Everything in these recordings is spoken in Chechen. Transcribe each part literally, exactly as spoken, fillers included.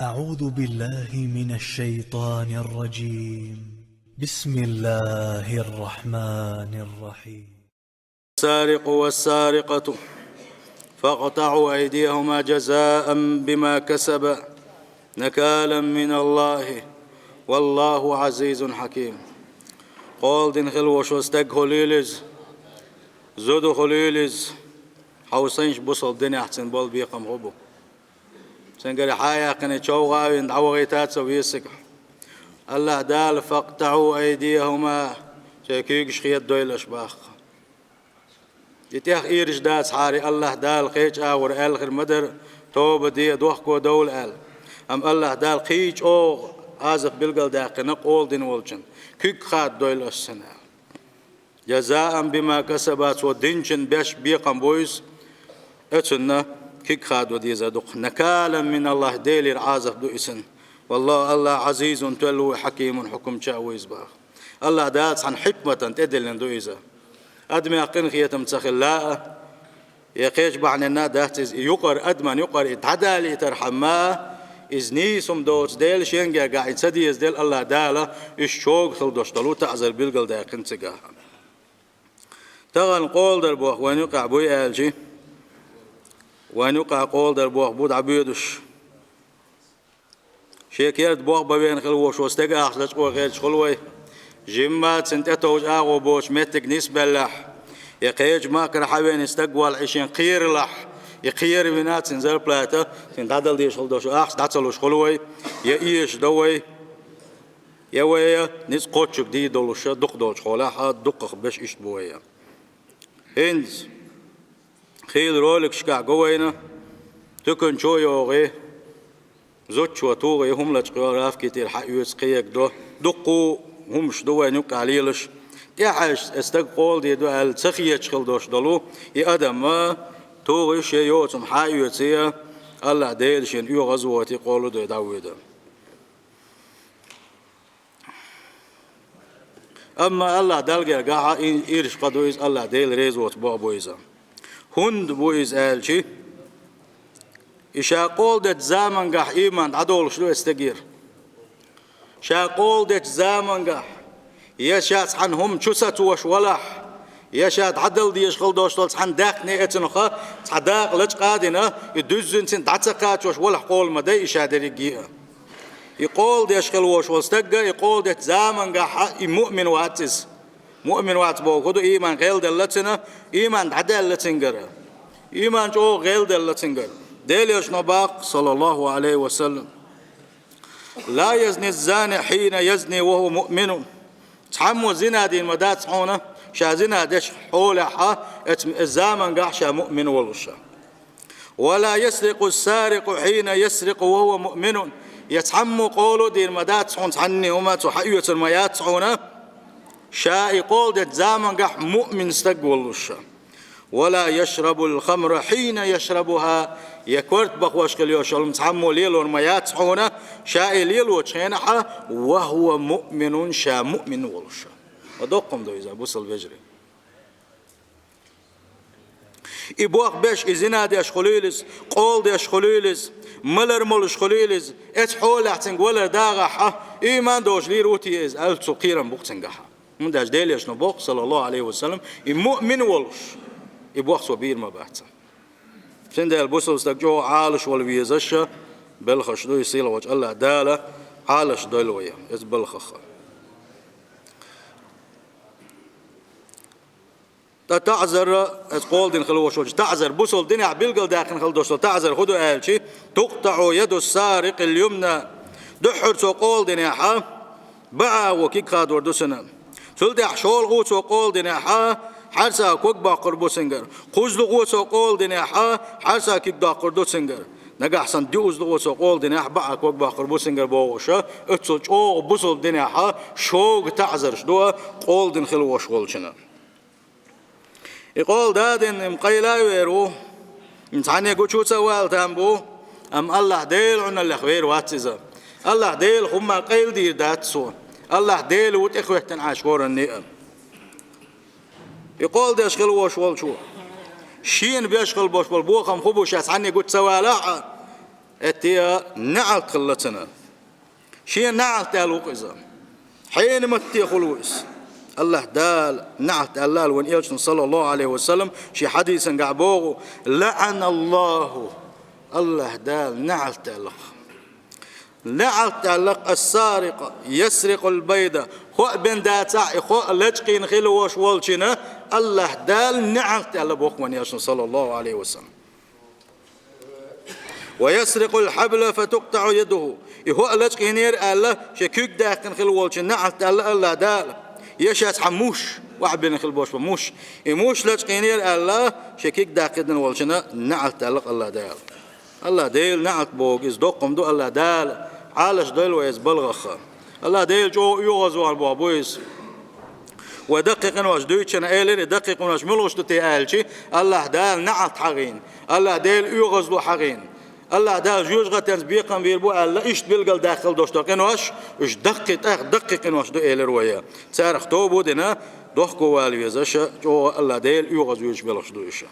أعوذ بالله من الشيطان الرجيم. بسم الله الرحمن الرحيم. السارق والسارقة فاقطعوا أيديهما جزاء بما كسبا نكالا من الله والله عزيز حكيم. Къола дина хила волуш волу стаг хуьлийла иза, зуда хуьлийла иза, хьовсийша, бусалба динехь цуьнан болу бекхам хӀун бу. Цуьнгара хьаяьккхина, човгӀа а вина, дӀавахийта а ца веза цигахь. АллахӀ Дала: «Факътаъу айдияхӀума», церан куьйгаш хедадойла аша боху. И тӀех ираш дацахьара, АллахӀ Дала кхечу агӀор аьлла хир ма дара, тоба де, дохко довла аьлла. Амма АллахӀ Дала кхин а чӀогӀа Ӏазап билгалдаьккхина къола дина волчун, куьг хададойла аша цуьнан аьлла. «Жазаан бима касаба», цо динчун беш бекхам бу иза, оцунна куьг хадо дезар ду-кх. «Накалан мин АллахӀ», Делера Ӏазап ду иза. «ВаллахӀу», АллахӀ, «Ӏазизун», тоьлла ву, «хьакимун», хьукмача а ву иза боху. АллахӀ Дала цхьана хьикматана тӀедиллина ду иза. Адамех къинхетам ца хилла а, я кхечу бахьаненна а дац иза, и юкъара, адаман юкъара и дӀадалийтархьама, иза нийса хӀума доцу дела, шен гергахь и ца деза дела, АллахӀ Дала уьш чӀогӀа хила долуш долу таӀзар билгалдаьккхина цигахь. Тахана къола дар боху вайн юкъахь буй аьлча, вайн юкъахь къола дар боху бу дӀабоьдуш. Шен керта болх бан веана хила волуш волу стеган ахча лачкъо гӀерташ хуьлу вай. Жимма цуьнан тӀетовжа агӀо боцу меттиг нисбеллехь, я кхечу махкара хьавеана стаг валахь, и шен кхералахь, и кхера вина цуьнан зарплата, цуьнан дӀадала дезаш хила долуш ахча дӀа ца луш хуьлу вай, я эшаш до вай, я вай ницкъ кхоччуг дийр долуш, дукха долчу хьолехь а, дукхах беш иштта бу вай. ХӀинца хийла роликашкахь го вайна, туьканчо а йогӀий, зудчо а тугӀий, хӀума лачкъо, рафкий тӀера хьаоьцу, кхиерг до. Дуккха а хӀумаш ду вайна юккъехь лелаш. ТӀехьаьжча, и стаг къола дийр ду аьлла ца хеташ хила долуш долу и адам а тугӀий, шен йоцург хьаоьций, АллахӀ Дела шена оьгӀазвойтий, къола дой дӀавоьду. Амма АллахӀ Далла гергахь а и ираш кхаъ ду иза, АллахӀ Дела реза воцу болх бу иза. ХӀунда бу иза аьлча, и ша къола дечу замангахь ийман дӀадолуш ду и стегера. Ша къола дечу замангахь, я ша цхьана хӀума чу сацош валахь, я ша дӀадала дезаш хила долуш долу цхьана даьхни эцунах цхьа дакъа лачкъа а дина, и дуьззина цуьнан дӀа ца кхачош валахь, къола ма дай и ша дерриге а. И къола деш хила волуш волу стаг а, и къола дечу замангахь а и муъмин вац иза. Муъмин вац бохург ду, ийман гӀелделла цуьнан, ийман дӀадаьлла цуьнгара. Ийман чӀогӀа гӀелделла цуьнгара. Делан Элчано боху, саллаллаху Ӏалайхи ва саллам: «Ла язни ззани хьина язни ва хӀува муъминун». Цхьаммо зина дийр ма дац хьуна, ша зина дечу хьолехь а, эц-, эцу замангахь а ша муъмин волуш. «Ва ла ясрикъу ссарикъу хьина ясрикъу ва хӀува муъминун». Я цхьаммо къола а дийр ма дац хьуна, цхьанне хӀума цо хьаоьцур ма яц хьуна, ша и къола дечу замангахь муъмин стаг волуш. «Ва ла яшрабу лхамра хьина яшрабуха». Я корта бахош хила йолуш йолу хӀума цхьаммо лелор ма яц хьуна, ша и лелочу хенахь а, «ва хӀува муъминун», ша муъмин волуш. Ва доккха хӀума ду иза, бусалба вежарий. И болх беш, и зина деш хуьлийла иза, къола деш хуьлийла иза, малар молуш хуьлийла иза, эцу хьолехь цуьнга валар дагӀахь а, ийман долуш лийр ву те иза, аьлла цу кхерам бу-кх цуьнгахь. ХӀунда аьлча Делан Элчано боху, саллаллаху Ӏалайхи ва саллам, и муъмин волуш, и болх цо бийр ма бац. Цундела бусалба стаг чӀогӀа Ӏалаш вала везаш а, белхаш ду, и сийлахьчу АллахӀ Дала Ӏалаш дойла вай эцу балхах. Ткъа таӀзар, эцу къола дина хила волуш волчу таӀзар, бусалба динехь билгалдаьккхина хила долуш долу таӀзар хӀун ду аьлча, «Туктаъу яду ссарикъил юмна». Дуьххьара цо къола динехь а, баӀа агӀо куьг хадор ду цуьнан. Цул тӀаьхьа шолгӀа цо къола динехь а, хьарса ког боккхур бу цуьнгара. КхозлагӀа цо къола динехь а, хьарса куьг доккхур ду цуьнгара. Нагахь санна диъазлагӀа цо къола динехь а, баӀа ког боккхур бу цуьнгара бохуш а, оццул чӀогӀа бусалба динехь а шога таӀзарш ду а къола дина хила волуш волчунна. И къола дадина, и къайла а вер ву, и цхьанне гучу ца вала там бу, амма АллахӀ Делан Ӏуналлех вер вац иза. АллахӀ Делан хӀумма къайла дийр дац цо. АллахӀ Дела ву тӀехӀоьттина Ӏаш хӀоранна а. И къола деш хила волуш волчо шена беш хила болуш болу бохам хӀун бу, ша цхьанне гучу ца валахь а, Эттия неӀалт хилла цунна. Шен неӀалт аьлла ву-кх иза. Хьенан матте хуьлу иза. АллахӀ Дала неӀалт аьлла вайн элчано, саллаллаху Ӏалайхи ва саллам, шен хьадисангахь боху: «ЛаӀаналлаху», АллахӀ Дала неӀалт аьлла-кх. НеӀалт аьлла-кх: «Ас-сарикъу ясрикъул байда». ХоӀ бен дацахь, и хоӀ лачкъийна хилла волуш волчунна АллахӀ Дала неӀалт аьлла боху вайн элчано, саллаллаху Ӏалайхи ва саллам. «Ва ясрикъул хьабла фатукътаӀу ядуху». И хоӀ лачкъийнера аьлла, шен куьг даьккхина хилла волчунна неӀалт аьлла АллахӀ Дала. Я шаьш цхьа муш, охьабиллина хилла болуш болу муш. И муш лачкъийнера аьлла, шен куьг даккхийна волчунна неӀалт аьлла АллахӀ Дала. АллахӀ Делан неӀалт бохург иза доккха хӀума ду, АллахӀ Дала Ӏалашдойла вай иза балгӀах. АллахӀ Дела чӀогӀа оьгӀазвахна бохург бу иза. Вай даккхий къинош дуьйцучунна элира, и даккхий къинош муьлхаш ду те аьлча, АллахӀ Дала неӀалт хьахийна, АллахӀ Дела оьгӀазло хьахийна. АллахӀ Дала жоьжахатенца бекхам бийр бу аьлла, иштта билгалдаьккхина долуш долу къинош, уьш даккхий, тӀаккха даккхий къинош ду элира вай. Царах тоба а дина, дохко вала веза аша, чӀогӀа АллахӀ Дела оьгӀазвуьйлуш белхаш ду уьш.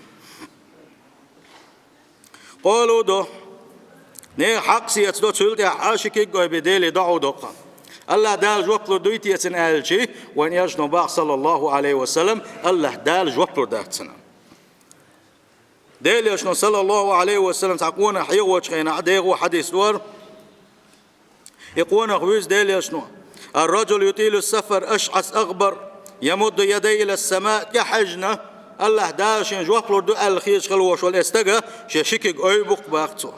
Къолу до, нехан хьакъ сецадо, цул тӀаьхьа ши куьг а ойбе Деле доӀа до-кх. АллахӀ Дала жоп лур дуй те цунна аьлча, вайн элчано боху, саллаллаху Ӏалайхи ва саллам, АллахӀ Дала жоп лур дац цунна. Делан элчано, саллаллаху Ӏалайхи ва саллам, цхьа къонах хьехочу хенахь, дехо хьадис ду хӀара. И къонах вуьйцу Делан элчано: «Ар-раджулу ютӀилу сафар ашӀас агӀбар, ямудду ядайхи ила сама», тӀехьаьжна, АллахӀ Дала шен жоп лур ду аьлла хеташ хилла волуш волу и стаг, шен ши куьг ойбу-кх боху цо.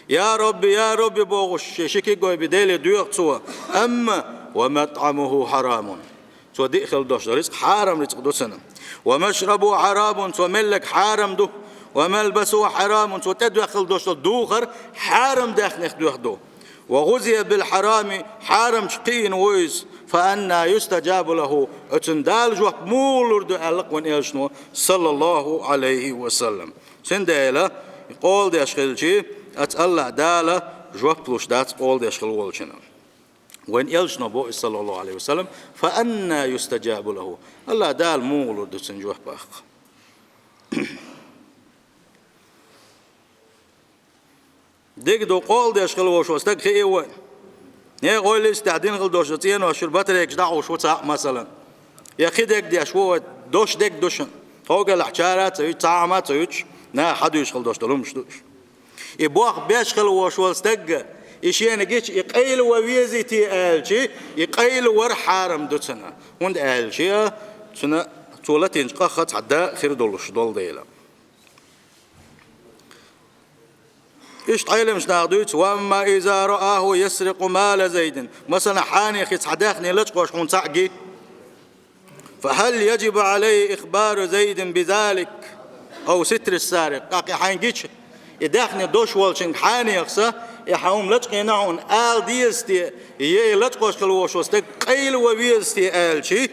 «Я Рабби, я Рабби», бохуш, шен ши куьг ойбе Деле доьху цо. Амма «ва матӀамуху хьарамун». Цо диъ хилла долуш долу рицкъ хьарам рицкъ ду цунна. «Ва машрабуху хьарамун», цо мелларг хьарам ду. «Ва малбасуху хьарамун», цо тӀедоьхна хилла долуш долу духар хьарам даьхнех доьхна ду. «Ва гӀузия бил хьарами», хьарамчу кхиийна ву иза. «Фа анна юстаджабу лаху», оцунна Дала жоп муха лур ду аьлла-кх вайн элчано, саллаллаху Ӏалайхи ва саллам. Цундела, и къола деш хилча, оцу АллахӀ Дала жоп луш дац къола деш хилла волчунна. Вайн элчано боху иза, саллаллаху Ӏалайхи ва саллам: «Фа анна юстаджабу лаху». АллахӀ Дала муха лур ду цунна жоп боху-кх. Дика ду, къола деш хилла волуш волу стаг хии вайна. Нехан ойла йистехь дина хилла долуш долу цӀенош чуьра батарейкаш дӀахьуш ву цхьаъ, масалан. Я кхин дерг деш ву, вай дош дерг ду шуна. ТховгӀалахь чара а ца юьту, цхьа а хӀума а ца юьтуш, наха хьадуьйш хилла долуш долу хӀуманаш ду уьш. И боху беш хилла волуш волу стаг, и шена гича, и къайла ван везий те аьлча, и къайла вар хьарам ду цунна. ХӀунда аьлча цунна, цо латийначу къахха цхьа дакъа хир долуш долу дела. Иштта Ӏеламчу наха дуьйцу: «Ва амма иза рааху ясрикъу мала Зайдин». Масалан, хьенехан цхьа даьхни лачкъош хьуна цхьаъ гича, «фа хьал яджибу Ӏалайхи ихбару Зайдин бизалик ау ситру ссарикъ». ТӀаккха и хьайна гича, и даьхни долуш волчуьнга, хьенехана, и хьан хӀума лачкъийна хьуна ала деза те, я и лачкъош хилла волуш волу стаг къайла ван веза те аьлча,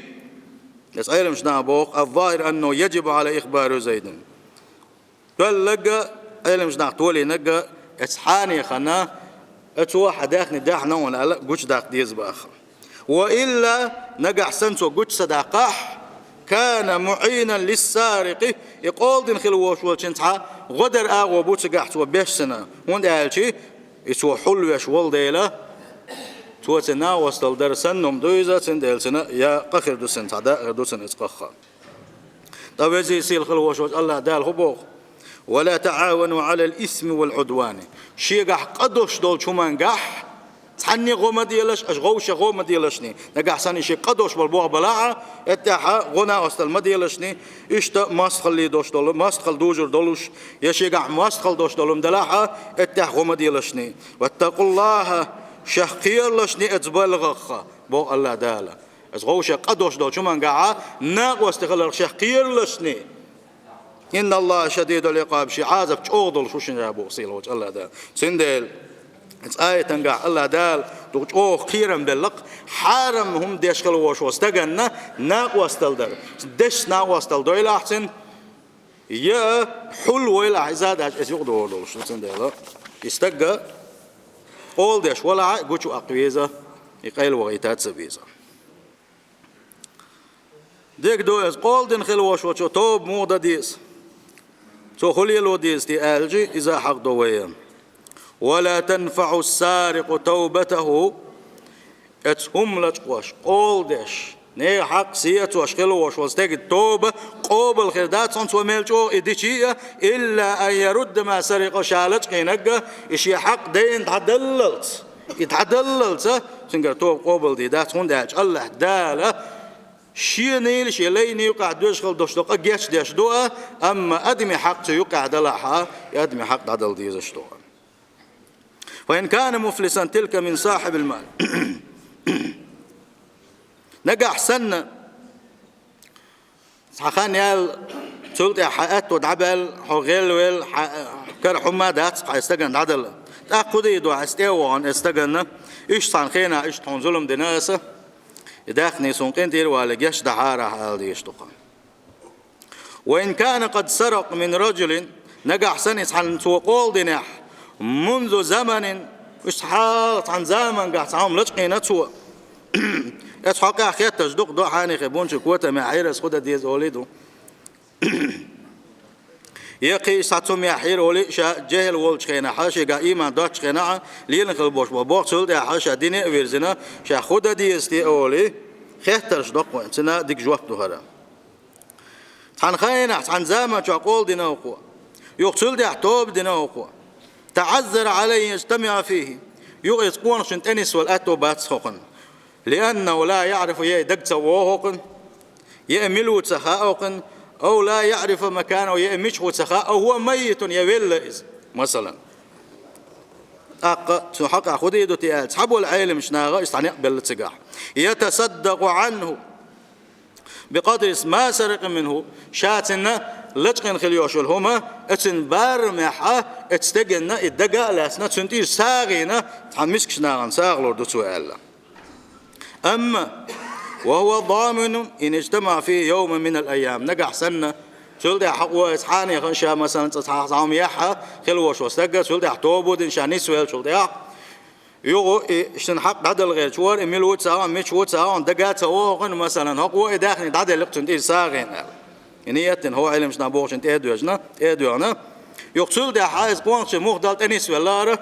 иза Ӏеламчу наха боху: «Аз-захир аннаху яджибу Ӏалайхи ихбару Зайдин». Тоьлларг а, Ӏеламчу наха толийнарг а, оцу хьенехана, оцо хьан даьхни даьхна хьуна аьлла, гучудаккха деза боху. Ва илла, нагахь санна цо гучу ца даккхахь, кана муӀийнан лиссарикъи, и къола дина хилла волуш волчун цхьа гӀо дар агӀо бу цигахь цо беш санна. ХӀунда аьлча и цо хьулвеш волу дела, цо цуьнан накъосталла дар санна хӀума ду иза, цундела цуьнан я къа хир ду цуьнан, цхьа дакъа хир ду цуьнан иза къахха. Ткъа везий сийлахь хилла волуш волчу АллахӀ Дала хӀун боху? «Ва ла таӀавану Ӏалал исми вал Ӏудвани». Шегахь къа долуш долчу хӀумангахь цхьанне гӀо ма делаш, аша гӀовша гӀо ма делашний. Нагахь санна и шега къа долуш болу болх балахь а, эттехьа гӀо, накъосталла ма делашний. Иштта мостагӀалле долуш долу, мостагӀалла дужур долуш, я шегахь мостагӀалла долуш долу хӀума делахь а, эттехьа гӀо ма делашний. «Ваттакъуллахьа», шех кхералашний оцу балгӀах, боху АллахӀ Дала. Иза гӀовша къа долуш долчу хӀумангахьа накъостий хиларх шех кхералашний. «ИнналлахӀа шадидул Ӏикъаб», шен Ӏазап чӀогӀа долуш ву шуна, боху сийлахь волчу АллахӀ Дала. Цундела иза аятангахь АллахӀ Дала дукха чӀогӀа кхерам белла-кх, хьарам хӀума деш хилла волуш волу стаганна накъосталла дар. Дешца накъосталла дойла ахь цуьнан, я хьулвойла ахь иза, даже иза юкъадогӀур долуш ду, цундела и стаг къола деш валахь а, гучу аккха веза, и къайла вахийта ца веза. Дика ду иза, къола дина хилла волуш волчо тоба муха дан деза? Цо хӀун лело деза те аьлча, иза хьахадо вай. ولا تنفع السارق توبته. Эцу хӀума лачкъош, къола деш, нехан хьакъ сецош хила волуш волу стеган тоба къобал хир дац хьуна, цо мел чӀогӀа и дичи а, إلا أن يرد ما سرق, ша лачкъийнарг а, и шен хьакъ дайна дӀадаллалц. И дӀадаллалц, цуьнгара тоба къобал дийр дац, хӀунда аьлча АллахӀ Дала шен нийла, шен лайна юкъахь доьжна хила долуш долу къа гечдеш ду а, амма адамийн хьакъ цу юкъахь далахь а, и адамийн хьакъ дӀадала дезаш ду а. فإن كان مفلسا تلك من صاحب المال. Нагахь санна, цхьа хан яьлла, цул тӀаьхьа хьан аьтто дӀабаьлла, хьо гӀелвелла, хьан кара хӀумма а дац, хьан стагана дӀадала. ТӀаккха хӀун дийр ду, хьан тӀе а вахана, стагана, иштта цхьана хенахь иштта хьуна зулам дина аса, и даьхни суна къинтӀера валий, гечдахьара ахь ала дезаш ду-кх. وإن كان قد سرق من رجل, нагахь санна и цхьанна цо къола динехь, منذ زمن, уьш цхьа, цхьана заманчохь цхьа хӀума лачкъийна цо. Эцу хьокъехь хеттарш ду-кх, ду хьанехе бунчу котамехь хьийрас хӀун дан деза олий ду. Я кхин цхьа цу мехь хьийра олий, ша жехӀил волчу хенахь, шегахь ийман доцучу хенахь, лелина хила болуш боху, цул тӀаьхьа ша дине а вирзина, ша хӀун дан деза те олий, хеттарш ду-кх вайн, цуьнан дика жоп ду хӀара. Цхьана хенахь, цхьана заманчохь къола дина ву-кх, юха цул тӀаьхьа тоба дина ву-кх. تعذر عليه أن يجتمع فيه. Юха иза къонахчунна тӀенисвала аьтто бац хӀокхуьнан. لأنه لا يعرف, я и дага ца вогӀу хӀокхуьнан, я и мила ву ца хаьа хӀокхуьнан, أو لا يعرف مكانه, я и мича ву ца хаьа, أو هو ميت, я велла иза, масалан. ТӀаккха цу хьокъехь хӀун дийр ду те аьлла, цхьаболу Ӏеламчу наха иза цхьа некъ белла цигахь. يتصدق عنه بقدر ما سرق منه, ша цуьнан лачкъийна хила йолуш йолу хӀума, оцуьнан барамехь а, оцу стеган и дага а лаьцна, цуьнан тӀера сагӀина, цхьана мискачу нахана сагӀа лур ду цо аьлла. Амма, وهو ضامن إن اجتمع فيه يوم من الأيام, нагахь санна, цул тӀаьхьа хьакъо иза хьанехана ша, масалан, цхьа, цхьа хӀума яхьа хила волуш волу стаг, цул тӀаьхьа тоба дина ша нисвеллачул тӀаьхьа, юха и шен хьакъ дӀадала гӀерташ вара, и мила ву ца хаьа, мича ву ца хаьа, дага ца вогӀу хӀокхуьнан, масалан, хӀокхо и даьхни дӀаделла-кх цуьнан тӀера сагӀина аьлла. И ният дина хӀокху Ӏеламчу наха бохучунна тӀе а доьжна, тӀе а доьгӀна. Юха цул тӀаьхьа иза къонахчун муха Далла тӀенисвеллера,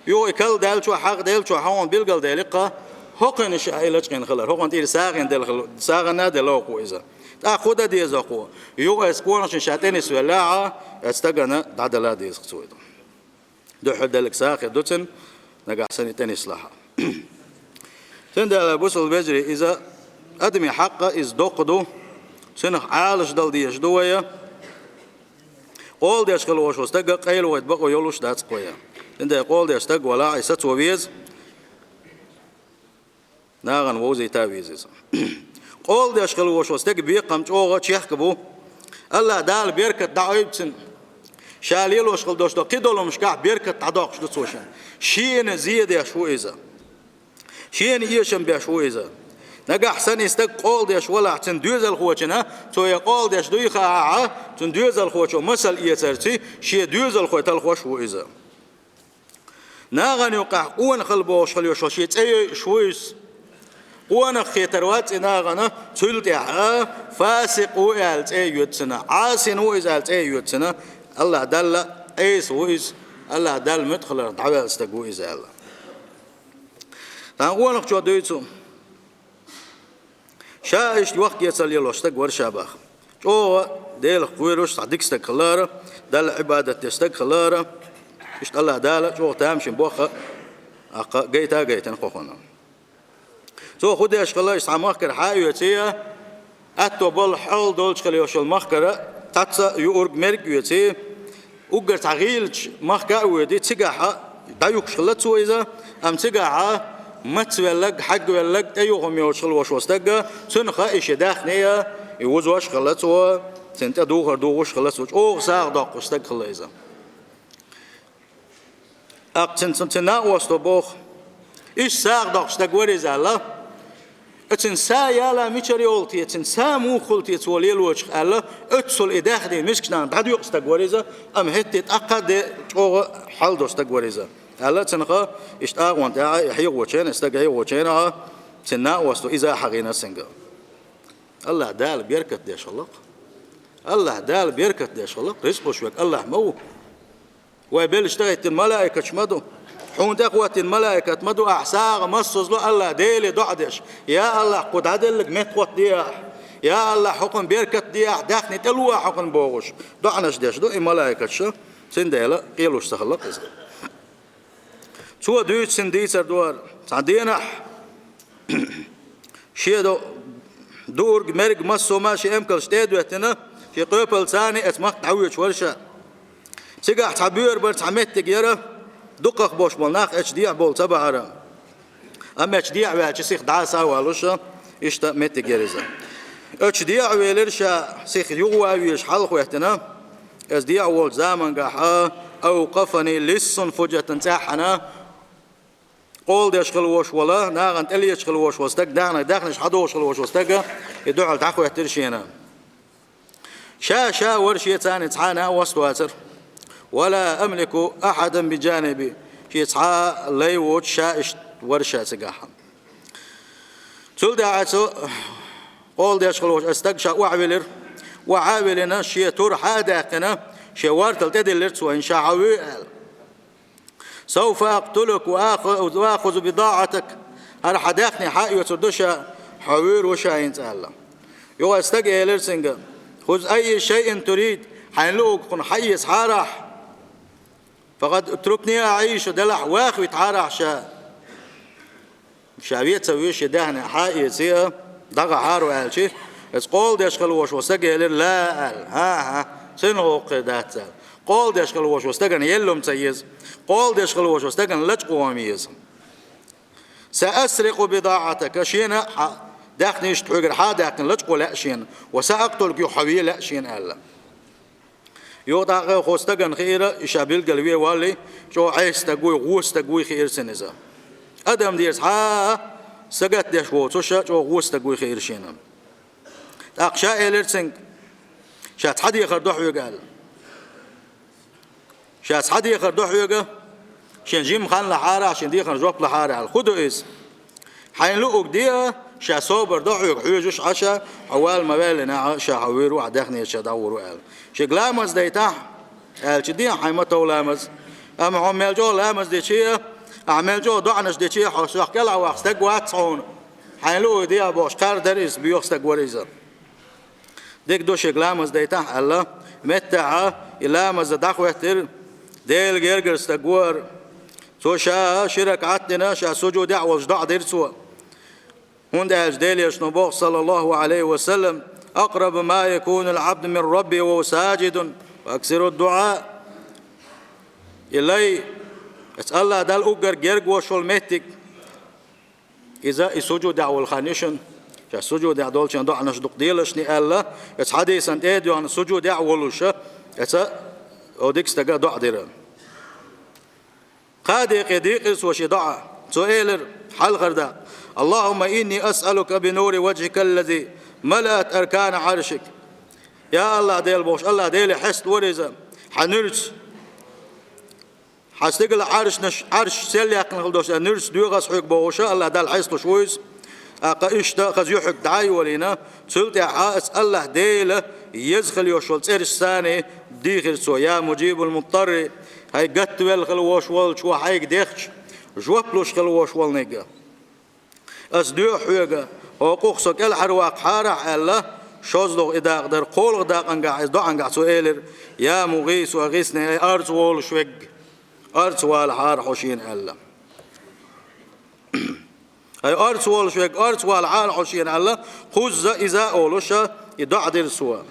юха и карладеллачохь, хьагӀделлачохь хьуна билгалдели-кх, хӀокхуьнан ша и лачкъийна хилар, хӀокхуьнан тӀера сагӀина делла хила, сагӀина а делла хӀокхо иза. ТӀаккха хӀун дан деза хӀокхо? Юха иза къонахчун ша тӀенисвеллехь а, оцу стагана дӀадала деза-кх цо иза. Дуьххьара делларг сагӀа хир ду цуьнан, нагахь санна и тӀенислахь а. Цундела, бусалба вежарий, иза адамийн хьакъ а, иза доккха ду, цунах Ӏалашдала дезаш ду вай. Къола деш хила волуш волу стаг къайлавайта бакъо йолуш дац-кх вай. Цундела къола деш стаг валахь а, и сацо веза. Нахана вовзийта веза иза. Къола деш хила волуш волу стеган бекхам чӀогӀа чехка бу. АллахӀ Дала беркат дӀаайбо цунна. Ша лелош хила долуш долу кхидолу хӀуманашкахь беркат дӀадоккхуш ду цо шен. Шена зен деш ву иза. Шена эшам беш ву иза. Нагахь санна и стаг къола деш валахь, цуьнан доьзалхочунна, цо я къола деш дуй хаахь а, цуьнан доьзалхочо масал эцарца, шен доьзалхой талхош ву иза. Нахана юкъахь къонах хила бохуш хила йолуш волу шен цӀе йойуш ву иза. Къонах хетар вац и нахана, цул тӀаьхьа фасикъ ву аьлла цӀе а йоьду цунна, Ӏасин ву иза аьлла цӀе а йоьду цунна, АллахӀ Далла Ӏеса ву иза, АллахӀ Далла муьтӀахь хиларх дӀаваьлла стаг ву иза аьлла. Тхан къонахчо дуьйцу. Ша иштта йохк-эцар лелош стаг вара ша боху. ЧӀогӀа Делах кхоьруш цхьа дика стаг хилара, Далла Ӏибадат деш стаг хилара, иштта АллахӀ Дала чӀогӀа тамашийна боху, аккха гайта а гайтина кху хана. Цо хӀун деш хила, иштта цхьа махкара хьа а оьций, аьтто болу хьал долчу хила йолуш йолу махкара цхьацца юург, мерг а оьций, уггар цхьа гӀийлачу махка а воьдий, цигахь дӀаюхуш хила цо иза, амма цигахь мацвелларг, хьагвелларг, тӀеюхам йолуш хила волуш волу стаг, цунах и шен даьхни а, и вузош а хила цо, цуьнан тӀе духар дугӀуш а хила цо, чӀогӀа сагӀа доккхуш стаг хила иза. ТӀаккха цуьнан, цуьнан накъосто боху: «Иштта сагӀа доккхуш стаг вара иза», – аьлла. «Оцуьнан са яла мичара йолу те, цуьнан са муха хуьлу те цо лелочух?» – аьлла, оццул и даьхни мискачу нахана дӀадоькъу стаг вара иза, амма хӀетте тӀаккха а де чӀогӀа хьал долу стаг вара иза, аьлла, цунах иштта агӀонна тӀехь и хьехочу хенахь, и стаг хьехочу хенахь, цуьнан накъосто иза а хьахийна цуьнга. АллахӀ Дала беркат деш хилла-кх. АллахӀ Дала беркат деш хилла-кх. Рицкъ луш верг АллахӀ ма ву. Вай белшаш тӀехӀиттина малаикаташ ма ду. Хьуна тӀехӀоттийна малаикат ма ду, ахь сагӀа массазло АллахӀ Деле доӀа деш: «Я АллахӀ, кху дӀаделларг меттахӀоттаде ахь. Я АллахӀ, хӀокхунна беркат де ахь, даьхни тӀело ахь хӀокхунна», — бохуш, доӀанаш деш ду и малаикаташ, цундела къелуш ца хилла-кх иза. Цо дуьйцу цуьнан дийцар ду хӀара. Цхьана дийнахь шен до-, дуург, мерг, массо а ма шен эмкалш тӀе а доьттина, шен къоьпалца оцу махка дӀавоьдуш вара ша. Цигахь цхьа боьра бара, цхьа меттиг яра, дукхах болуш болу нах оцу дехьа болу ца бахьара. Амма оцу дехьа ваьлча сиха дӀаса а валуш, иштта меттиг яра иза. Оцу дехьа велира ша, сиха юха а везаш хьалха хӀоьттина, иза дехьа волчу замангахь, «أوقفني لص فجأة», цӀеххьана къола деш хила волуш волу, нахана тӀелеташ хила волуш волу стаг, даьхни-, даьхнаш хьадохуш хила волуш волу стага и дуьхьал дӀахӀоьттира шена. Ша, ша вара шеца цхьана а оста вацара. «ولا أملك أحدا بجانبي». Шен цхьа а лай воцуш, ша иштта вара ша цигахь. Цул тӀаьхьа цо къола деш хила волуш, оцу стага ша охьавелира. Охьа а велина, шен тур хьа а даьккхина, шен вортал тӀедиллира цо, хӀинца ша хьо вуьй аьлла. «سوف أقتلك وآخ-، وآخذ بضاعتك». ХӀара хьан даьхни хьа а оьцур ду ша, хьо вуьйр ву ша хӀинца аьлла. Юха оцу стага элира цуьнга: «خذ أي شيء تريد». Хьайна луург кхунна хьаэцахьара ахь. «فقد اتركني أعيش», делахь ваха витахьара ахь ша. Ша вен ца вуьйш, шен даьхни хьа а эций, дӀагӀахьара аьлча, иза къола деш хила волуш волу стага элира: «لا», — аьлла. «ХӀан-хӀа, цуьнан гӀуллакх хир дац», — аьлла. Къола деш хила волуш волу стагана елла хӀума ца еза. Къола деш хила волуш волу стагана лачкъо хӀума еза. «سأسرق بضاعتك», шена хьан даьхнаш хьоьгара хьа а даьккхина лачкъо лаьа шена, «وسأقتلك», юха хьо вен лаьа шена аьлла. Юха тӀаккха кху стагана хиира, и ша билггал вен валлий, чӀогӀа Ӏеса стаг вуй, гӀо стаг вуй хиира цунна иза. Адам деза хьа а сагатдеш воцуш, чӀогӀа гӀо стаг вуй хиира шена. ТӀаккха ша элира цуьнга: «Ша цхьа дехар до хьоьга», — аьлла. «Ша цхьа дехар до хьоьга, шен жима хан лахьара ахь, шен дехарна жоп лахьара ахь», — аьлла. «ХӀун ду иза?» «Хьайна луург де, ша собар до хьоьга хьоьжуш Ӏаш, хьо вала ма-ваьллинехь, ша хьо вуьйр ву, ахь даьхнича дӀагӀур ву», — аьлла. «Шега ламаз дайтахь», — аьлча, «Де, хьайн ма тов ламаз. Амма хьо мел чӀогӀа ламаз дича, ахь мел чӀогӀа доӀанаш дича, хьо сох кӀелхьа ваккха стаг вац хьуна. Хьайна луург де», — бохуш, кхардара иза, боьха стаг вара иза. «Дика ду, шега ламаз дайтахь», — аьлла, меттахь и ламаз дӀахӀоьттира, Делан гергара стаг вара. Цо ша ши ракаӀат дина, ша сужудехь а волуш доӀа дира цо. ХӀунда аьлча Делан Элчано боху, саллаллаху Ӏалайхи ва саллам: «أقرب ما يكون العبد من ربه وهو ساجد فأكثروا الدعاء». И лай, оцу АллахӀ Далла уггар герга волуш волу меттиг, иза и сужудехь волу хан ю шуна. Ша сужудехь долчийн доӀанаш дукха делаш шуна аьлла, оцу хьадисан тӀе а доьгӀна, сужудехь а волуш, оцу дика стага доӀа дира. Кхаа декъе дийкъира цо шен доӀа. Цо элира хьалхара дакъа: «اللهم إني أسألك بنور وجهك الذي ملأت أركان عرشك». Я АллахӀ Дела бохуш, АллахӀ Деле хьестадора иза, хьан нуьрца. Хьан стигала Ӏаршнаш, Ӏарш сел яьккхина хила долуш, нуьрца доьгӀу ас хьоьга бохуш, АллахӀ Далла хьесталуш ву иза. ТӀаккха иштта хаза ю хьоьга дӀа а йолийна, цул тӀаьхьа оцу АллахӀ Дела еза хила йолуш волу цӀерашца дийхира цо: «Я муджибал муттарри», хӀай гатвелла хила волуш волчо хьайга дехча, жоп луш хила волуш волниг. Ас доьху хьоьга, хӀокху со кӀелхьарваккхахьара ахь аьлла, шозлагӀа и дакъа дара, кхоалгӀа дакъангахь, иза доӀангахь цо элира: «Я мугӀису агӀисни», хӀай арз волуш верг, арз валахьара хьо шена аьлла. ХӀай арц волуш верг, арц валахьара хьо шена аьлла, кхузза иза а олуша, и доӀа дира цо.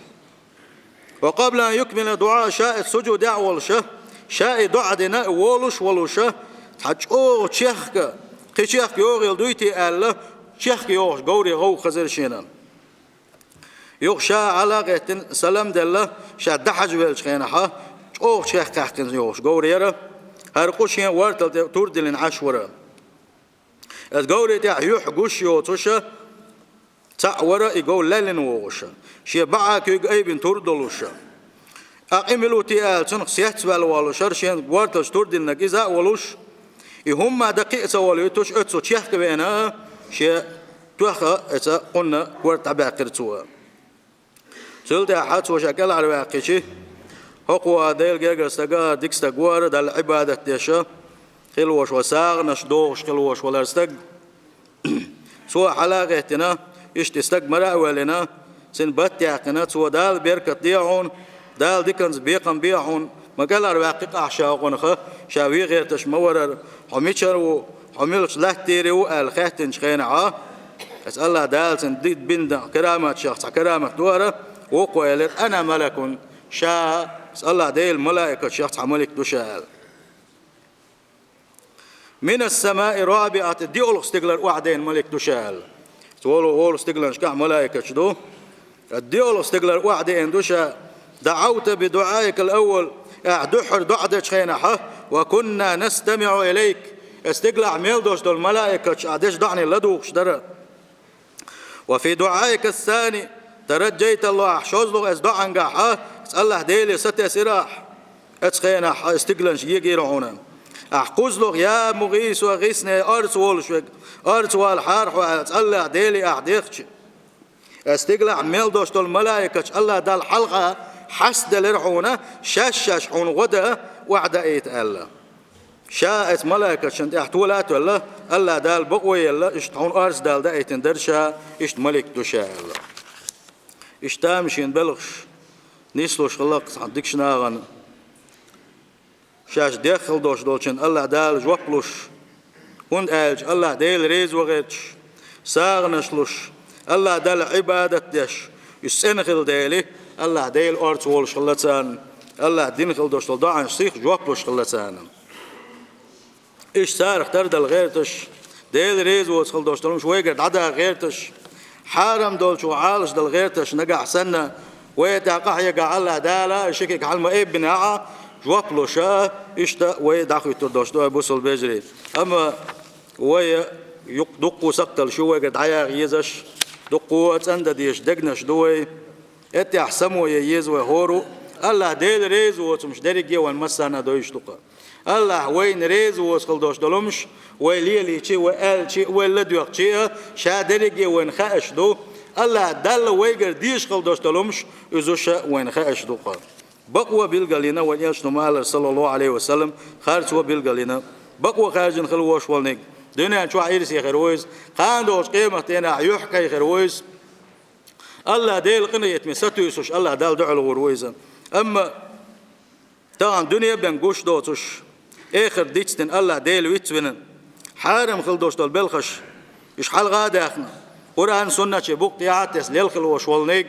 Ва къабла ан юкмила дуӀа, ша и сужудехь а волуша, ша и доӀа дина, и волуш волуша, цхьа чӀогӀа чехка, кхин чехка йогӀийла дуй те аьлла, чехка йогӀуш говре гӀовгӀа хазира шена. Юха ша хьала а гӀеттина, салам а делла, ша дӀахьажа веллачу хенахьа, чӀогӀа чехка кхаьхкина йогӀуш говр яра, хӀара къу шен вортал тӀе тур диллина Ӏаш вара. Иза говре тӀехь юьхь гуш йоцуша, цхьаъ вара и говр лаьллина вогӀуша, шен баӀа куьйга айбина тур а долуша. Акъимилу те аьлла, цунах сецваьлла волушара, шен ворталш тур диллинарг иза а волуш, и хӀумма дан кхин а ца волуьйтуш, оццу чехка веана, шен тоьхха оцу къунна корта дӀабаьккхира цо. Цул тӀаьхьа цо ша кӀелхьарваьккхичи, ХӀокхо а Делан гергара стага дика стаг вара, Далла Ӏибадат деш хилла волаш вара, сагӀанаш дохуш хилла волаш вара стаг. Цо хьала а гӀеттина, иштта и стаг мара а ваьллина, цуьнан бат а яьккхина, цо Дала беркат де хьуна, Дала диканца бекхам бе хьуна, ма кӀелхьарваьккхи-кх ахь ша хӀокхунах, ша вен гӀерташ ма варара, хьо мичара ву, хьо муьлхачу латта тӀера ву аьлла хаьттинчу хенахь, аса АллахӀ Дала цуьнан ди-, бина караматашех цхьа карамат ду хӀара, вукхо элира: «Ана малакун», ша, аса АллахӀ Делан малаикаташех цхьа малик ду ша аьлла. «Минас-самаи рабиӀати», диъолгӀа стигалара охьадеана малик ду ша аьлла. Цо волу, волу стигаланашкахь малаикаташ ду. ДиъолгӀа стигалара охьадеана ду ша. «ДаӀавта би дуӀаикал аввал», ахь дуьххьара доӀа дечу хенахь, «ва кунна настамиӀу илайк», аса стигалахь мел долуш долу малаикаташ ахь дечу доӀане ладугӀуш дара. «Ва фи дуӀаика ас-сани тараджайта АллахӀ», шозлагӀа аса доӀангахь, аса АллахӀ Деле сатесира ахь. Оцу хенахь аса стигаланаш егийра хьуна. Ахь кхузлагӀа: «Я мугӀийсу агӀисни», орца волуш верг, орца валахьара хьо аьлла, аса АллахӀ Деле ахь дехча. Аса стигалахь мел долуш долу малаикаташ АллахӀ Далла хьалха хьастаделира хьуна, шаьш-шаьш хьуна гӀо дан охьадаийта аьлла. Ша оцу малаикаташна тӀехь тола а тоьлла, АллахӀ Дала бакъо елла, иштта хьуна орца Дала даийтина дара ша, иштта малик ду ша аьлла. Иштта тамашийна белхаш нислуш хилла-кх цхьана дикачу нахана, шаьш дехна хила долуш долчунна АллахӀ Дала жоп луш, хӀунда аьлча АллахӀ Дела реза ван гӀерташ, сагӀанаш луш, АллахӀ Далла Ӏибадат деш, уьш цӀена хилла дели, АллахӀ Дела орца волуш хилла царна, АллахӀ дина хила долуш долу доӀанаш сиха жоп луш хилла царна. Иштта царах тардала гӀерташ, Дела реза воцу хила долуш долу хӀумнаш вайгара дӀадаха гӀерташ, хьарам долчух Ӏалашдала гӀерташ, нагахь санна вай тӀехь къахьегахь АллахӀ Дала, ши куьг хьала ма эббинехь а, жоп луш а, иштта вай дӀахуьттур долуш ду, ай бусалба вежарий. Амма вай юкъ-, дуккха а сакхталла шу вайгара дӀаяха езаш, дуккха а цӀандан дезаш дегнаш ду вай. Эттехь само ян еза вай хӀора а. АллахӀ Дела реза воцу хӀумнаш дерриге а вайн массарна а девзаш ду-кх. АллахӀ вайна реза воцу хила долуш долу хӀумнаш вай лелийча а, вай аьлча а, вай ладоьгӀча а, ша дерриге а вайна хууш ду. АллахӀ Далла вайгара дезаш хила долуш долу хӀумнаш, иза уьш а вайна хууш ду-кх. Бакъо билгалйина вайн Элчано ма-аллара, саллаллахӀу Ӏалайхи ва саллам, харцо билгалйина. Бакъо хаьржина хила волуш волниг дуьнен чохь ирсе хир ву иза, кхана долчу къематдийнахь юьхькӀай хир ву иза. АллахӀ Делан къинхетаме сатуьйсуш, АллахӀ Далла дуьхьал гӀур ву иза. Амма тахана дуьне а бен гуш доцуш, эхарт дицдина, АллахӀ Дела виц а вина, хьарам хила долуш долу белхаш, уьш хьалха а даьхна, Къуръан-Суннатан букъа тӀехь а тесна лелла хила волуш волниг,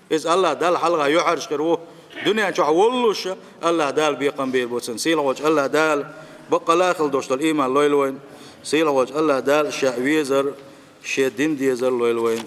иза АллахӀ Далла хьалха юьхьӀаьржа хир ву, дуьнен чохь воллуш а АллахӀ Дала бекхам бийр бу цунна. Сийлахьчу АллахӀ Дала баккъалла а хила долуш долу ийман лойла вайн. Сийлахьчу АллахӀ Дала Ша везар, Шен дин дезар лойла вайн.